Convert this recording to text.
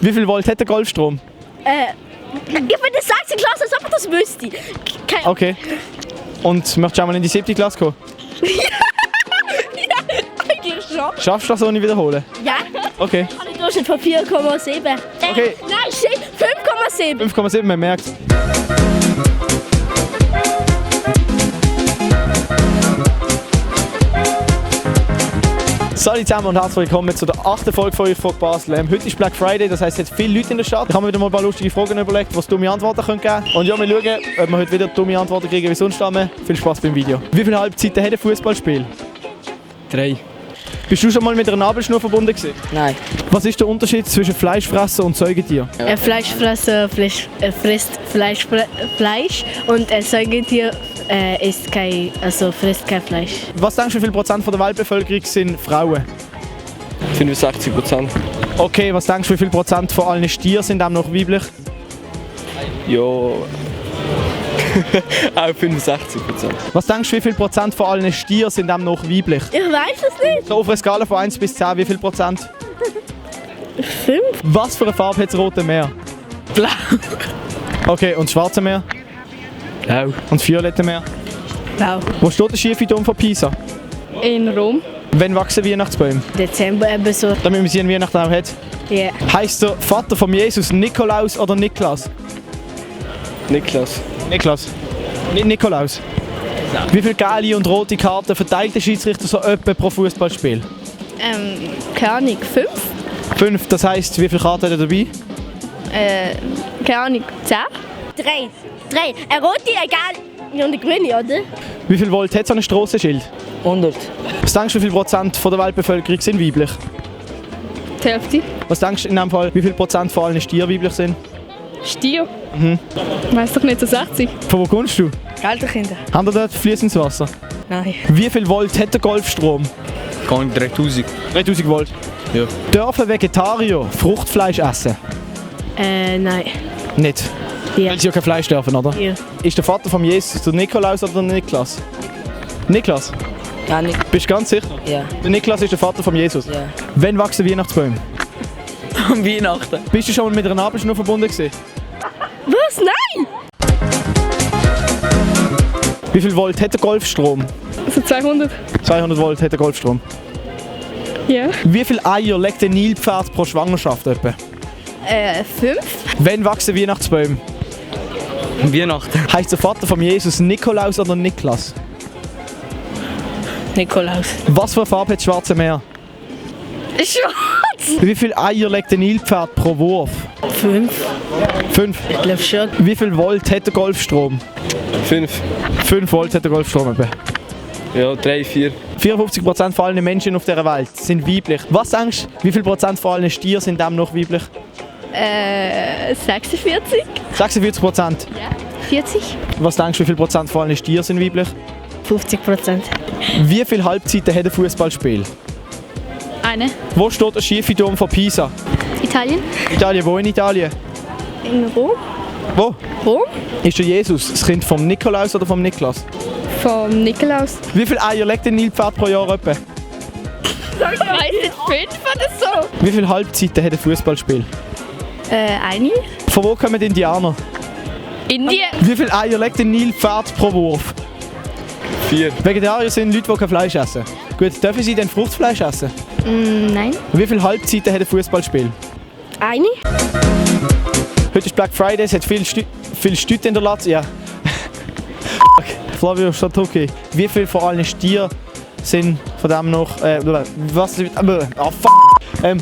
Wie viel Volt hat der Golfstrom? Ich bin in der 6. Klasse, als ob ich das wüsste. Okay. Und möchtest du auch mal in die 7. Klasse kommen? Ja, eigentlich schon. Schaffst du das ohne wiederholen? Ja. Okay. Ich habe einen Durchschnitt von 4,7. Okay. Nein, shit, 5,7. 5,7, man merkt. Salut zusammen und herzlich willkommen zu der 8. Folge von «Ich frage Basel». Heute ist Black Friday, das heisst, es hat viele Leute in der Stadt. Ich habe mir wieder mal ein paar lustige Fragen überlegt, was dumme Antworten geben können. Und ja, wir schauen, ob wir heute wieder dumme Antworten kriegen wie sonst. Viel Spaß beim Video. Wie viele Halbzeiten hat ein Fußballspiel? 3. Bist du schon mal mit einer Nabelschnur verbunden gewesen? Nein. Was ist der Unterschied zwischen Fleischfresser und Säugetier? Ein Fleischfresser frisst Fleisch und ein Säugetier frisst kein Fleisch. Was denkst du, wie viel Prozent von der Weltbevölkerung sind Frauen? 65%. Okay, was denkst du, wie viel Prozent von allen Stieren sind auch noch weiblich? Ja. Auch 65%. Was denkst du, wie viel Prozent von allen Stieren sind auch noch weiblich? Ich weiß es nicht. So auf einer Skala von 1 bis 10, wie viel Prozent? 5? Was für eine Farbe hat das Rote Meer? Blau. Okay, und das Schwarze Meer? Blau. Und das Violette Meer? Blau. Wo steht der schiefe Turm von Pisa? In Rom. Wann wachsen Weihnachtsbäume? Dezember eben so. Damit man sie an Weihnachten auch hat. Ja. Yeah. Heisst der Vater von Jesus Nikolaus oder Niklas? Niklas. Niklas. Nicht Nikolaus. Wie viele gelbe und rote Karten verteilt der Schiedsrichter so etwa pro Fußballspiel? Keine Ahnung, 5? 5, das heisst, wie viele Karten hat er dabei? Keine Ahnung, 10? 3. Eine rote, eine gelbe und eine grüne, oder? Wie viel Volt hat so ein Strassenschild? 100. Was denkst du, wie viel Prozent von der Weltbevölkerung sind weiblich? Die Hälfte. Was denkst du in dem Fall, wie viel Prozent von allen Stieren weiblich sind? Stier? Weiss doch nicht, so 60. Von wo kommst du? Gelderkinder? Haben wir dort fließendes Wasser? Nein. Wie viel Volt hat der Golfstrom? Gar nicht 3000. 3000 Volt. Ja. Dürfen Vegetarier Fruchtfleisch essen? Nein. Nicht? Ja. Weil sie ja kein Fleisch dürfen, oder? Ja. Ist der Vater von Jesus der Nikolaus oder der Niklas? Niklas? Gar nicht. Bist du ganz sicher? Ja. Der Niklas ist der Vater von Jesus. Ja. Wann wachsen Weihnachtsbäume? Am Weihnachten. Bist du schon mal mit einer Nabelschnur verbunden gewesen? Was? Nein! Wie viel Volt hat der Golfstrom? Also 200. 200 Volt hat der Golfstrom. Ja. Wie viele Eier legt ein Nilpferd pro Schwangerschaft etwa? 5? Wann wachsen Weihnachtsbäume? Am Weihnachten. Heißt der Vater von Jesus Nikolaus oder Niklas? Nikolaus. Was für eine Farbe hat das Schwarze Meer? Schwarz! Wie viele Eier legt ein Nilpferd pro Wurf? 5? 5. Ich glaube schon. Wie viel Volt hat der Golfstrom? 5. 5 Volt hat der Golfstrom etwa. Ja, 3, 4. 54% von allen Menschen auf dieser Welt sind weiblich. Was denkst du, wie viel Prozent von allen Stieren sind dem noch weiblich? 46? 46%. Ja. 40? Was denkst du, wie viel Prozent von allen Stieren sind weiblich? 50%. Wie viele Halbzeiten hat ein Fußballspiel? Eine. Wo steht der schiefe Turm von Pisa? Italien? Italien, wo in Italien? In Rom? Wo? Rom? Ist der Jesus das Kind vom Nikolaus oder vom Niklas? Vom Nikolaus. Wie viele Eier legt ein Nilpferd pro Jahr etwa? Ich weiß nicht, 5 oder so. Wie viele Halbzeiten hat ein Fußballspiel? Eine. Von wo kommen die Indianer? Indien. Wie viele Eier legt ein Nilpferd pro Wurf? 4. Vegetarier sind Leute, die kein Fleisch essen. Gut, dürfen sie denn Fruchtfleisch essen? Nein. Wie viele Halbzeiten hat ein Fußballspiel? Eine. Heute ist Black Friday, es hat viel Stütte in der Latz. Ja. Flavio Statucci. Wie viel von allen Stieren sind von dem noch. Was? Oh fuck!